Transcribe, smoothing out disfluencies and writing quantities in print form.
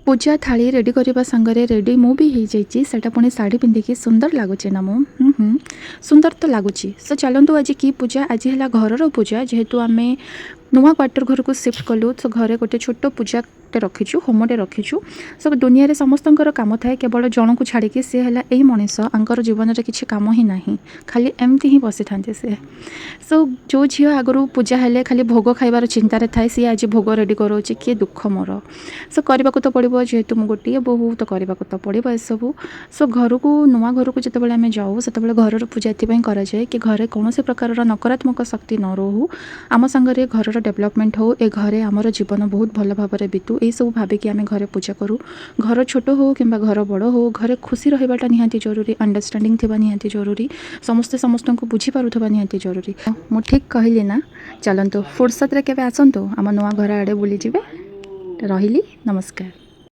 ପୂଜା ଥାଳି ରେଡ଼ି କରିବା ସାଙ୍ଗରେ ରେଡ଼ି ମୁଁ ବି ହେଇଯାଇଛି। ସେଇଟା ପୁଣି ଶାଢ଼ୀ ପିନ୍ଧିକି ସୁନ୍ଦର ଲାଗୁଛି ନା ମୁଁ? ହୁଁ ହୁଁ ସୁନ୍ଦର ତ ଲାଗୁଛି। ସୋ ଚାଲନ୍ତୁ, ଆଜି କି ପୂଜା? ଆଜି ହେଲା ଘରର ପୂଜା। ଯେହେତୁ ଆମେ ନୂଆ କ୍ୱାର୍ଟର ଘରକୁ ସିଫ୍ଟ କଲୁ, ତ ଘରେ ଗୋଟେ ଛୋଟ ପୂଜାଟେ ରଖିଛୁ, ହୋମଟେ ରଖିଛୁ। ସୋ ଦୁନିଆରେ ସମସ୍ତଙ୍କର କାମ ଥାଏ, କେବଳ ଜଣକୁ ଛାଡ଼ିକି। ସିଏ ହେଲା ଏଇ ମଣିଷ। ୟାଙ୍କର ଜୀବନରେ କିଛି କାମ ହିଁ ନାହିଁ, ଖାଲି ଏମିତି ହିଁ ବସିଥାନ୍ତି ସିଏ। ସୋ ଯେଉଁ ଝିଅ ଆଗରୁ ପୂଜା ହେଲେ ଖାଲି ଭୋଗ ଖାଇବାର ଚିନ୍ତାରେ ଥାଏ, ସିଏ ଆଜି ଭୋଗ ରେଡ଼ି କରାଉଛି। କିଏ ଦୁଃଖ ମୋର। ସୋ କରିବାକୁ ତ ପଡ଼ିବ, ଯେହେତୁ ମୁଁ ଗୋଟିଏ ବୋହୂ, ତ କରିବାକୁ ତ ପଡ଼ିବ ଏସବୁ। ସୋ ଘରକୁ, ନୂଆ ଘରକୁ ଯେତେବେଳେ ଆମେ ଯାଉ, ସେତେବେଳେ ଘରର ପୂଜା ଏଥିପାଇଁ କରାଯାଏ କି ଘରେ କୌଣସି ପ୍ରକାରର ନକାରାତ୍ମକ ଶକ୍ତି ନ ରହୁ, ଆମ ସାଙ୍ଗରେ ଘରର ଡେଭଲପମେଣ୍ଟ ହଉ, ଏ ଘରେ ଆମର ଜୀବନ ବହୁତ ଭଲ ଭାବରେ ବିତୁ। ଏଇସବୁ ଭାବିକି ଆମେ ଘରେ ପୂଜା କରୁ। ଘର ଛୋଟ ହଉ କିମ୍ବା ଘର ବଡ଼ ହଉ, ଘରେ ଖୁସି ରହିବାଟା ନିହାତି ଜରୁରୀ। ଅଣ୍ଡରଷ୍ଟାଣ୍ଡିଂ ଥିବା ନିହାତି ଜରୁରୀ। ସମସ୍ତେ ସମସ୍ତଙ୍କୁ ବୁଝିପାରୁଥିବା ନିହାତି ଜରୁରୀ। ମୁଁ ଠିକ୍ କହିଲି ନା? ଚାଲନ୍ତୁ, ଫୁର୍ସତରେ କେବେ ଆସନ୍ତୁ, ଆମ ନୂଆ ଘର ଆଡ଼େ ବୁଲିଯିବେ। ରହିଲି, ନମସ୍କାର।